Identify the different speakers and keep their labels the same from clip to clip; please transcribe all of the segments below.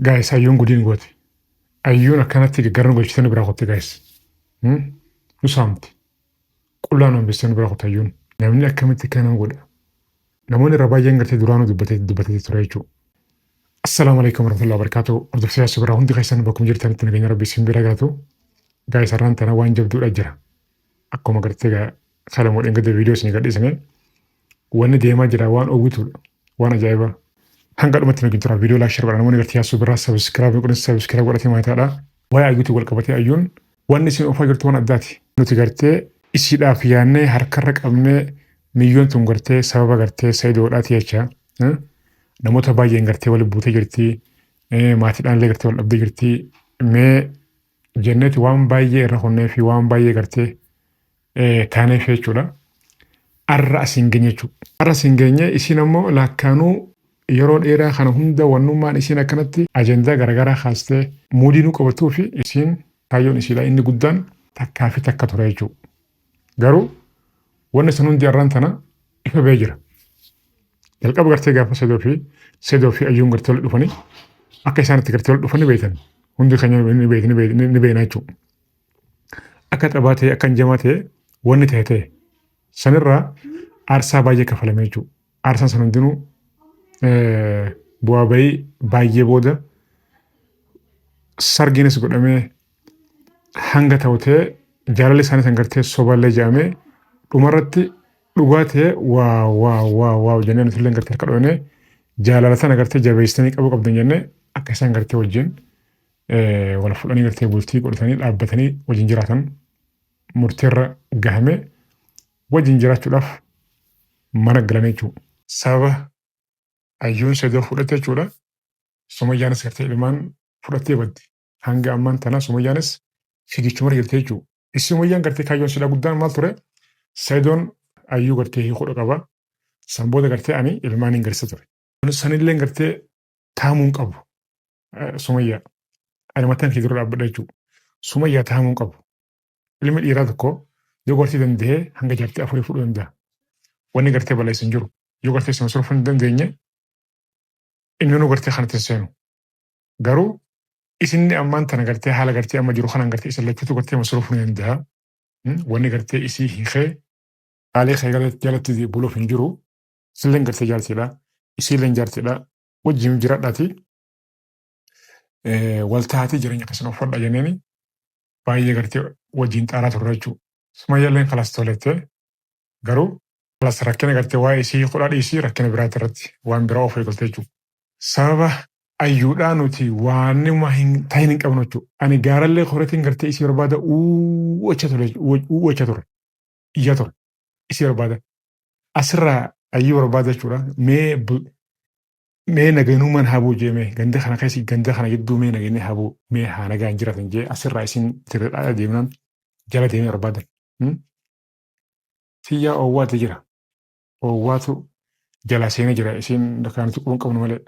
Speaker 1: Guys, ayyuun gudiin goote. Ayyuun akkanatti gara nu galchitee nu biraa kotte, guys. Nu saamti. Qullaa nu hambistee nu biraa kotte ayyuun. Namni akkamitti kana godha? Namoonni irra baay'een gartee duraanuu dubbatee dubbatee ture jechuudha. Assalaamu alaikum warahmatullahi wabarakatuh. Hordoftoota Yaasuu biraa hundi keessan bakkuma jirtanitti nageenya Rabbi isin bira galatu. Guys, har'aan tana waan jabduudha jira. Akkuma gartee salamoo dheengadda viidiyoo isin gadhiisne, wanni deemaa jira waan oowwituudha. Waan ajaa'ibaa. Hanga dhumatti nu tura viidiyoo like, share godha. Namoonni gartee Yaasuu biraa subscribe godhan, subscribe godhatee maataadha. Waa'ee ayyuutii wal qabatee ayyuun wanni isin oofaa jirtu waan addaati. Nuti gartee isiidhaaf yaannee harkarra qabnee miyyoon tun gartee sababa gartee sayidoodhaati jecha namoota baay'een gartee wal buutee jirti. Maatiidhaan illee gartee wal dhabdee jirti. Mee jenneeti waan baay'ee irra honnee fi waan baay'ee gartee taaneef jechuudha. Arra asiin geenye jechuudha. Arra asiin geenye, isiin ammoo lakkaanuu yeroo dheeraa kana hunda wannummaan isiin akkanatti ajandaa garaagaraa kaastee muudii nu qabatuu fi isiin kaayyoon isiidha inni guddaan takkaa fi takka ture jechuudha. Garuu wanni sun hundi arraan tana ifa ba'ee jira. Jalqaba gartee gaafa Sedoo fi ayyuun gartee wal dhufanii, akka isaan itti gartee wal dhufanii beektan, hundi keenya ni beekna jechuudha. Akka xabaa ta'e, akka injamaa ta'e, wanni ta'e ta'e sanirraa aarsaa baay'ee kafalame jechuudha. Aarsaan san hundinuu bu'aa bahii baay'ee booda sargiinis godhamee hanga ta'u ta'e, jaalalli isaanii san gartee soballee jedhamee dhumarratti dhugaa ta'e. Wow, wow, wow, wow jennee nuti illee gartee harka dhoonee, jaalala sana gartee jabeessitanii qabuu qabdan jennee, akka isaan gartee wajjin wal fudhanii gartee bultii godhatanii dhaabbatanii wajjin jiraatan murteerra gahame, wajjin jiraachuudhaaf mana galan jechuudha. Sababa ayyuun Sedoo fudhate jechuudha. Sumayyaanis gartee ilmaan fudhattee baddi. Hanga ammaan tana Sumayyaanis fiigichuma jirti jechuudha. Sumayyaan gartee kaayyoon sidhaa guddaan maal ture? Sayidoon ayyuu gartee hiikuu qaba. San booda gartee ani ilmaan hin garsiisa ture. Sanillee gartee taamuu hin qabu. Sumayyaa. Ani mataan kee dura dhaabbadha jechuudha. Sumayyaa taamuu hin qabu. Ilmi dhiiraa tokko yoo gartee danda'ee hanga jaartii afurii fuudhuu danda'a. Wanni gartee balleessu hin jiru. Yoo gartee sana surfuu hin dandeenye, inni nu gartee kanatti hin seenu. Garuu isinni ammaan tana gartee haala gartee amma jiru kanaan gartee isa lachuutu gartee masruufuu ni danda'a. Wanni gartee isii hiikee haalee kee jalatti buluuf hin jiru. Isilleen gartee jaartiidha. Isiilleen jaartiidha. Wajjin jiraadhaati. Wal taatee jireenya keessan uffadha jenneeni baay'ee gartee wajjin xaaraa turre jechuudha. Sumayyaalleen kalas tolettee, garuu kalas rakkina gartee waa'ee isii kudha dhiisii rakkina biraati irratti waan biraa of eegalte jechuudha. Sababa ayyuudhaa nuti waan nima hin ta'in hin qabnu jechuudha. Ani gaarallee koreetiin gartee isii barbaada uwwacha ture, uwwacha ture, iyyaa ture, isii barbaada. Asirraa ayyuu barbaada jechuudha. Mee mee nageenummaan haa bu'u jee, mee ganda kana keessa, ganda kana gidduu mee nageenyi haa bu'u, mee haa nagaan jiraatan jee, asirraa isin dirreedhaa deemnaan jala deemee barbaadan. Tiyyaa oowwaatu jira. Oowwaatu jala seenee jira, isiin kan nuti quban qabnu malee.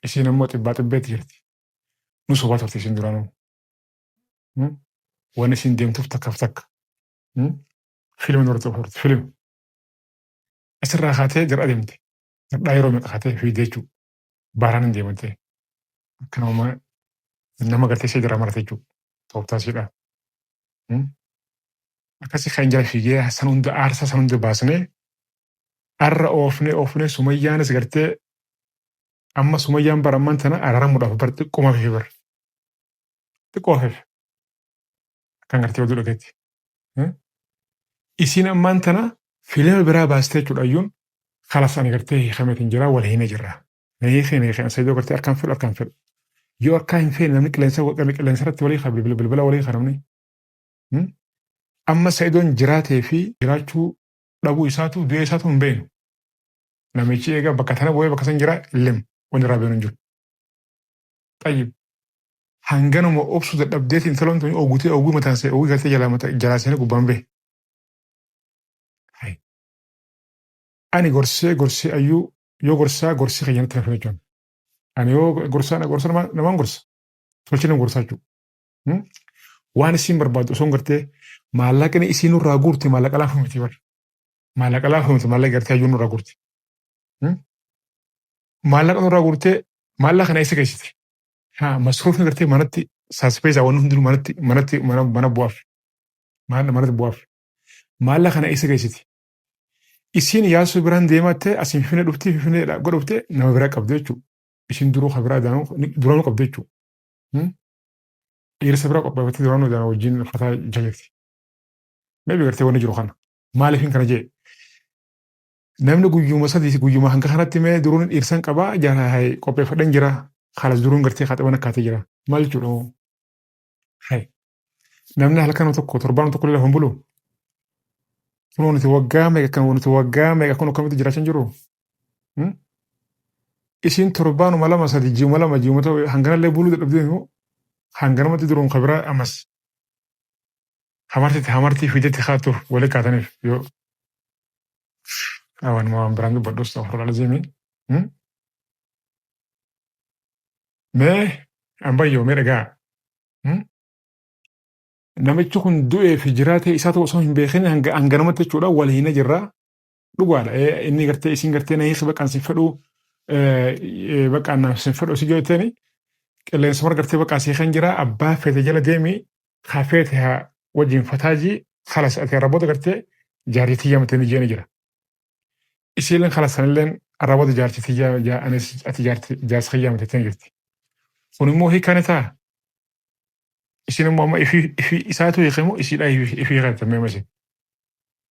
Speaker 1: Isiin ammoo xibbaa xibbeetti jirti. Nu sobaa turte isiin duraanuu. Wanni isiin deemtuuf takkaaf takka. Filma nurratti turte filma. Asirraa kaatee jara deemte. Dhadhaa yeroo meeqa kaatee fiigdee jechuudha. Baaraan hin deemante. Akka nama gartee ishee jara marate jechuudha. Tooftaa isheedha. Akkasii kan jala fiigee san hunda aarsaa san hunda baasnee arra oofnee oofnee, Sumayyaanis gartee amma Sumayyaan bara ammaan tana araaramuudhaaf bar xiqqoo hafe, bar xiqqoo hafe akkan gartee oduu dhageetti. Isiin ammaan tana filima biraa baastee jechuudha, ayyuun kalas ani gartee hiikameetiin jira, wal hiine jirra. Na hiikee, na hiikee, Saidoo gartee harkaan fedhu, harkaan fedhu. Yoo harkaa hin feene, namni qilleensa qilleensa irratti walii bilbila bilbila walii namni. Amma Saidoon jiraatee fi jiraachuu dhabuu isaatu, du'ee isaatu hin beeknu. Namichi egaa bakka tana bu'ee bakka san jira illee wanni irraa beeknu hin jiru. Xayyib. Hanganuma obsuu dadhabdeetiin intaloon tun ogutee oguu mataan see oguu gartee jalaa jalaa seenee gubbaan bahe. Ani gorsee gorsee ayyuu yoo gorsaa gorsii kiyya natti nafin jechuun. Ani yoo gorsaa gorsa namaan gorsa. Tolchee nama gorsaa jechuudha. Waan isiin barbaaddu osoo gartee maallaqni isiin nurraa guurte maallaqa laafu miti bar. Maallaqa laafu miti, maallaqa gartee ayyuu nurraa guurte. Maallaqa nurraa guurtee maallaqa kana eessa geessite? Haa masruufni gartee manatti saaspeesaa wanni hundinuu manatti manatti mana mana bu'aaf. Maalla manatti bu'aaf. Maalla kana isa geessiti. Isiin yaasuu biraan deemattee asiin finfinnee dhufti finfinnee godhufte nama biraa qabdi jechuudha. Isiin duruu kan biraa duraanuu qabdi jechuudha. Dhiirsa biraa qopheeffattee duraanuu daanuu wajjin fataa jirti. Maybe gartee wanni jiru kana. Maaliifin kana jee? Namni guyyuma sadii guyyuma hanga kanatti mee duruun dhiirsan qabaa jara qopheeffadhan jira. Kalas duruun gartee kaaxiban akkaatee jira. Maal jechuudha moo? Hay. Namni halkan tokko torbaan tokko illee lafa hin bulu. Kunoo nuti waggaa meeqa kan nuti waggaa meeqa kun akkamitti jiraachaa hin jiru? Isiin torbaanuma lama sadi ji'uma lama ji'uma ta'u hanganallee buluu dadhabdee immoo hanganumatti duruun kan biraa ammas hamartitti hamartii fidetti kaattuuf walii kaataniif yoo waan waan biraan dubbadhu astaghfirullah alazimi. Mee ambayyoo mee dhagaa. Namichi kun du'ee fi jiraatee isaa ta'u osoo hin beekin hanganumatti jechuudha wal hin jirra. Dhugaadha. Inni gartee isin gartee na hiiki baqaan sin fedhu baqaan naaf sin fedhu si jetteeni qilleensa mara gartee baqaa sii kan jira abbaa feete jala deemi haa feete haa wajjin fataajii kalas ati arraboota gartee jaartii yaamtee ni jeeni jira. Isiileen kalas sanilleen arraboota jaartii anis ati jaarsa kiyyaa yaamtee ni jirti. Kun immoo hiikaan isaa isin immoo amma ifii isaatu hiike moo isiidhaa ifii hiikatte mee masi.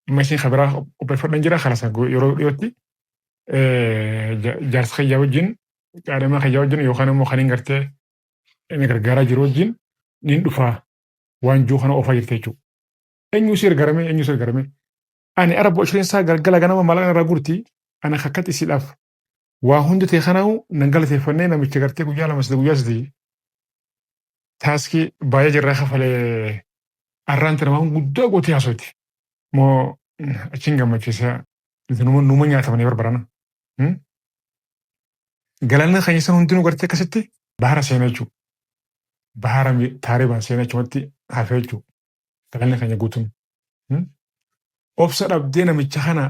Speaker 1: Amma isin kabiraa qopheeffadhan jira kalas yeroo dhiyootti jaarsa kiyyaa wajjin qaadhamaa kiyyaa wajjin yookaan immoo kan hin gartee inni gargaaraa jiru wajjin niin dhufaa waan juu kana oofaa jirti jechuudha. Eenyu si gargaarame eenyu si gargaarame. Ani arba isheen isaa galgala ganama maallaqa irraa gurti ana kakkatti isiidhaaf waa hundi ta'e kanaa'u nan galateeffannee namicha gartee guyyaa lama sadii guyyaa sadii taaskii baay'ee jirraa kafalee arraan tana waan guddaa gootee haasofti. Moo achiin gammachiisa numa nyaatamanii barbarana. Galanni keenya san hundinuu gartee akkasitti bahara seenaa jechuudha. Bahara taaribaan seenaa achumatti hafee jechuudha. Galanni keenya guutuun. Obsa dhabdee namicha kana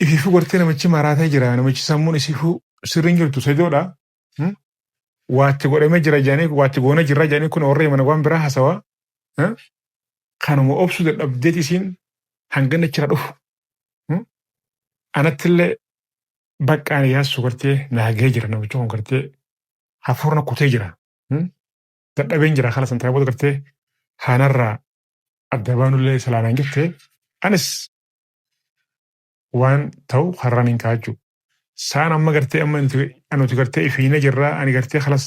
Speaker 1: ifiifuu gartee namichi maraatee jira. Namichi sammuun isiifuu sirriin jirtu sadoodha. Waatti godhamee jira jedhanii waatti goonee jirra jedhanii kun warra mana waan biraa haasawaa. Kanuma obsuu dadhabdeeti isiin hanga achirra dhufu. Anattillee baqqaan yaassu gartee naagee jira namichi kun gartee hafuurna kutee jira. Dadhabeen jira kala santaa booda gartee haanarraa adda baanullee salaanaan jette anis waan ta'u har'aan hin kaa'achuu. Sa'aan amma gartee amma nuti gartee ifiina jirraa ani gartee kalas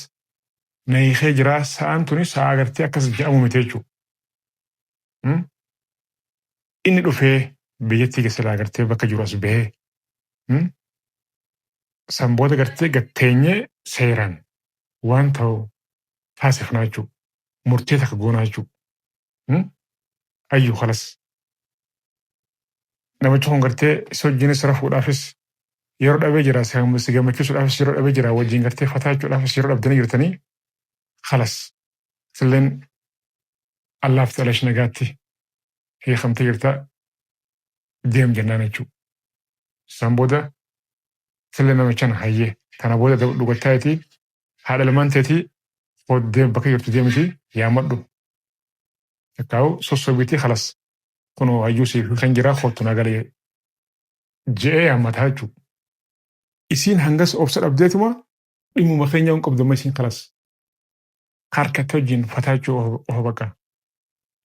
Speaker 1: na hiikee jiraa sa'aan tuni sa'a gartee akkas jedhamu miti jechuudha. Inni dhufee biyyattii keessa gartee bakka jiru as bahee san booda gartee gatteenyee seeraan waan ta'u taasifnaa jechuudha. Murtee takka goonaa jechuudha. Ayyuu kalas. Namichi kun gartee isa wajjinis rafuudhaafis yeroo dhabee jira si gammachiisuudhaafis yeroo dhabee jira wajjin gartee fataa jechuudhaafis yeroo dhabdanii jirtanii kalas. Silleen Allaaf xalash nagaatti hiikamtee jirta deem jennaan jechuudha. San booda sillee namichaan hayyee tana booda dhugattaayitii haadha ilmaan teetii deem bakka jirtu deemiti yaamadhu. Takkaa'u sossobiitii kalas kunoo hayyuu siif kan jiraa kootu nagalee je'ee yaammataa jechuudha. Isiin hangas obsa dhabdeetuma dhimmuma keenya hin qabdu amma isiin kalas. Harkatti wajjin fataa jechuu ofa bakka.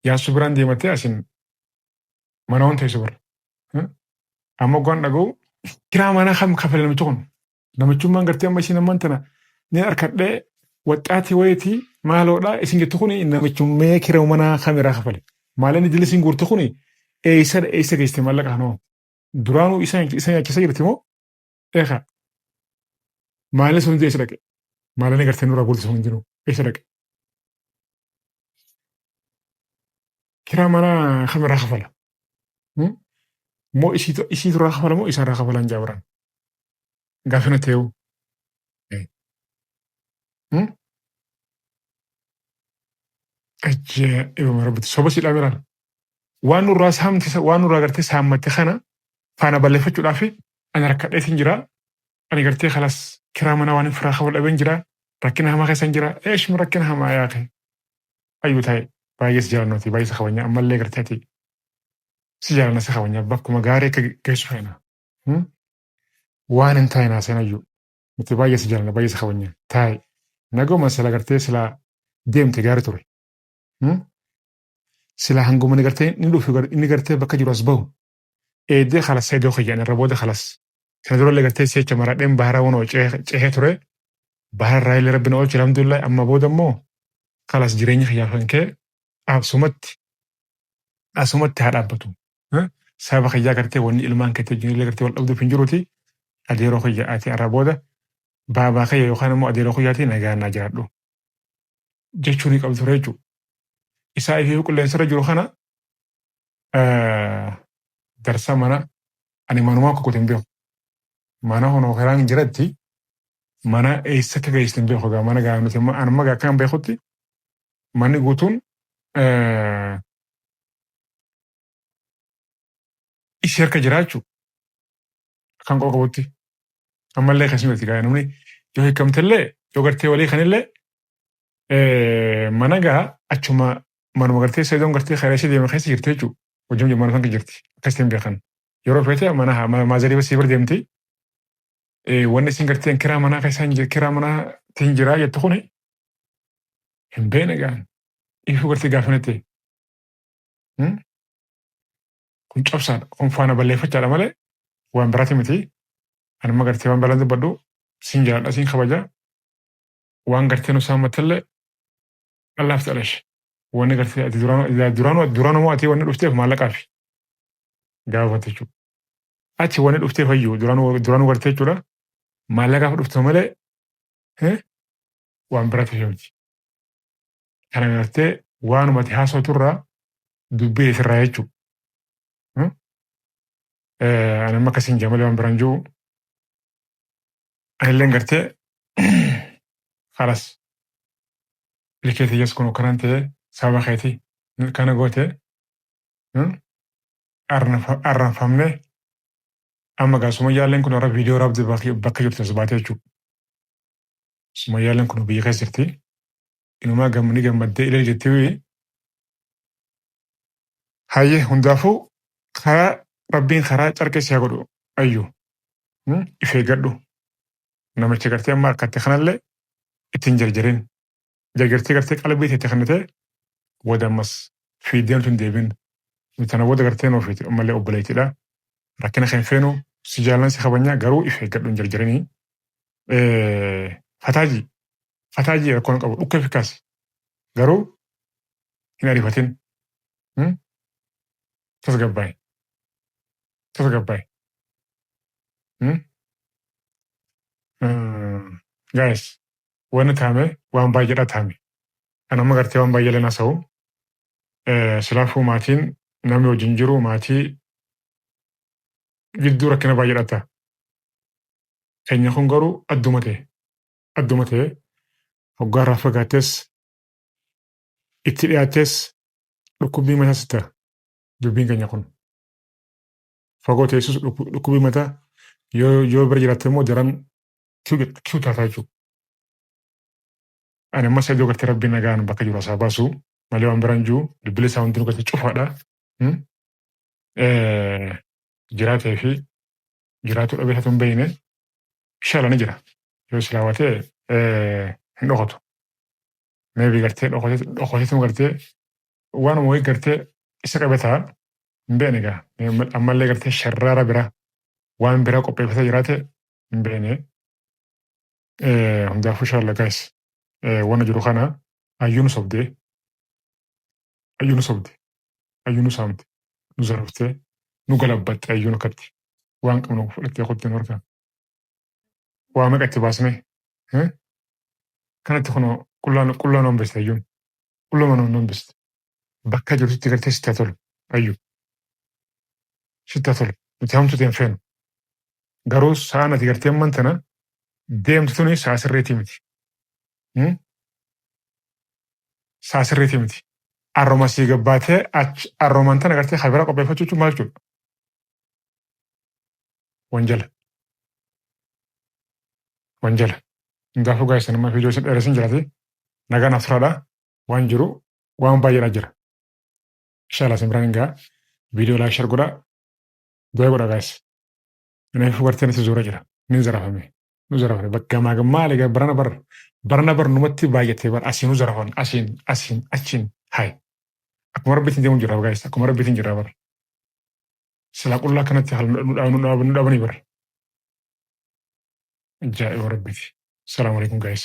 Speaker 1: Yaasuu biraan deemattee asin mana waan teessu bara. Amma goon dhaga'u kiraa manaa kam kafale namichi kun. Namichummaan gartee amma isiin ammaan tana ni harkadhee waxxaatii wayitii maaloodha isin jettu kun namichummee kira manaa kamiraa kafale. Maaleen idil isin guurte kun eessa eessa geessite maallaqa kanoo. Duraanuu isa nyaachisa jirti moo eekaa. Maaleen sun hundi eessa dhaqe? Maaleen gartee nurraa guurte sun hundinuu eessa dhaqe? Kiraa manaa kamirraa kafala? Moo isiitu irraa kafala moo isaarraa kafalaan jaabaran? Gaafina ta'eewu. Ajaa'ibuma rabbitti soba si dhaamiraan. Waan nurraa saamte waan nurraa gartee saammatte kana faana balleeffachuudhaaf ani rakkadheetiin jira. Ani gartee kalas kiraa manaa waan hin firaa kafalu dhabeen jira. Rakkina hamaa keessa hin jira. Eeshuma rakkina hamaa yaake. Ayyuu taa'e baay'ee si jaalanna nuti, baay'ee si kabajna, ammallee gartee ati si jaalanna, si kabajna, bakkuma gaarii akka geessu feena. Waan hin taane haasa'in, ayyuu. Nuti baay'ee si jaalanna, baay'ee si kabajna. Taa'e. Naguma sila gartee sila deemte gaarii ture. Sila hanguma inni gartee inni dhufu inni gartee bakka jiru as bahu. Eeddee kalas seedoo kiyya irra booda kalas. Kana durallee gartee si'acha maradheen bahara wanoo ceehee ture. Bahara irraa illee rabbi na oolche, alhamdulillah. Amma booda immoo kalas jireenya kiyyaaf kan ka'e asumatti haa dhaabbatu. Sababa kiyyaa gartee wanni ilmaan keetti wajjin illee gartee wal dhabduuf hin jiruuti. Adeeroo kiyya, ati irra booda baabaa kiyya yookaan immoo adeeroo kiyyaatii nagaan naa jiraadhu. Jechuu ni qabdu ture jechuudha. Isaa ifii qilleensarra jiru kana darsa mana ani manumaa akka goote hin beeku. Mana honoo karaan jiratti mana eessa akka geessitu hin beeku, egaa mana gaa nuti anuma gaa akka hin beekutti manni guutuun ishee harka jiraachuu akkan qoqqobutti ammallee akkasumatti gaa namni yoo hiikamtellee yoo gartee walii kanillee mana gaa achuma manuma gartee Sayidoon gartee karaa ishee deeme keessa jirti jechuudha. Hojii mana sana jirti akkasitti hin beekan. Yeroo feete mana maazarii basii bira deemti. Wanni isin gartee kiraa manaa keessa kiraa manaa tiin jiraa jettu kuni hin beekne gaan. Ifuu gartee gaafanette. Kun cabsaadha. Kun faana balleeffachaadha malee waan biraati miti. Anuma gartee waan biraan dubbadhu, siin jaaladha, siin kabaja. Waan gartee nu saammattellee allaaf xalash. Wanni gartee ati duraanuu ati wanni dhufteef maallaqaafi gaafate jechuudha. Achi wanni dhufteef hayyuu duraanuu gartee jechuudha. Maallaqaaf dhufte malee waan biraatiif miti. Kana gartee waanuma ati haasawturraa dubbii isirraa jechuudha. Ani amma akkasiin jaa malee waan biraan jiru. Anilleen gartee kalas ilkeetiyyas kun akkanaan ta'e sababa keetii kana goote arranfamne. Amma gaa Sumayyaalleen kun warra viidiyoo raabde bakka jirtu as baatee jechuudha. Sumayyaalleen kun biyya keessa jirti. Inumaa gammanii gammaddee ilal jettee. Hayyee, hundaafuu karaa rabbiin karaa carqee si haa godhu, ayyu. If eeggadhu. Namicha gartee amma harkatte kanallee ittiin jarjarin. Jarjartee gartee qalbii teette kennitee booda ammas fiiddee nuti hin deebin. Nuti tana booda gartee nuuf ammallee obboleettiidha. Rakkina kan feenu, si jaallan, si kabajna, garuu if eeggadhu, hin jarjarinii. Fataaji fataaji rakkoon qabu dhukkee fikkaasi garuu hin ariifatin. Tasgabbaa'e. Tasgabbaa'e. Guys, wanni taame waan baay'eedha taame. Kan amma gartee waan baay'ee leen haasa'u. Silaafuu maatiin namni wajjin jiru maatii gidduu rakkina baay'eedha ta'a. Keenya kun garuu adduma ta'e. Adduma ta'e, hoggaarraa fagaattes itti dhiyaattes dhukkubbii mataa sitta dubbiin keenya kun. Fagoo teessus dhukkubbii mataa, yoo bira jiraatte immoo daran kiu taataa jechuudha. Ani ammas iddoo gartee rabbiin nagaan bakka jiru asaa baasu malee waan biraan jiru, bilbila isaa hundinuu gartee cufaadha. Jiraatee fi jiraachuu dhabee isaatu hin beekne, inshallah ni jira. Yoo silaa ta'e hin dhokatu. Maybe gartee dhokateetuma gartee waanuma wayii gartee isa qabataa hin beekne egaa. Ammallee gartee sharraara biraa waan biraa qopheeffatee jiraate hin beekne. Hundaafuu inshallah guys, wanna jiru kana ayyuun sobdee, ayyuun sobde, ayyuun nu saamte, nu zaraftee, nu galabbatte. Ayyuun akkatti waan qabnu fudhattee qottee nu harkaa waa meeqa itti baasnee kanatti kunoo qullaan qullaa nu hambiste, ayyuun qulluma nu hambiste. Bakka jirtutti gartee sitti haa tolu, ayyuu, sitti haa tolu. Nuti hamtu ta'e hin feenu, garuu sa'aan ati gartee amman tana deemtu tuni sa'a sirriitii miti. Sa'a sirriitii miti. Arroma sii gabbaatee achi arromaan tana gartee habira qopheeffachuu jechuun maal jechuudha? Wanjala. Wanjala. Hundaafuu guys, nama viidiyoo isin dheeressin jiraate nagaan naaf turaadha. Waan jiru waan baay'eedha jira. Inshallah isin biraan hin ga'a. Viidiyoo like, share godhaa. Du'aa godhaa guys. Kanaafuu gartee natti zoora jira. Ni zarafame. Nu zarafame. Bakka gamaa maali egaa barana bar barana bar numatti baay'atee bar asiin nu zarafan, asiin asiin achiin hayi. Akkuma rabbiitiin deemu jira guys. Akkuma rabbiitiin jira bar. Silaa qullaa kanatti haala nu dhaabanii bar. Ajaa'iba rabbiiti. Salaamu alaikum guys.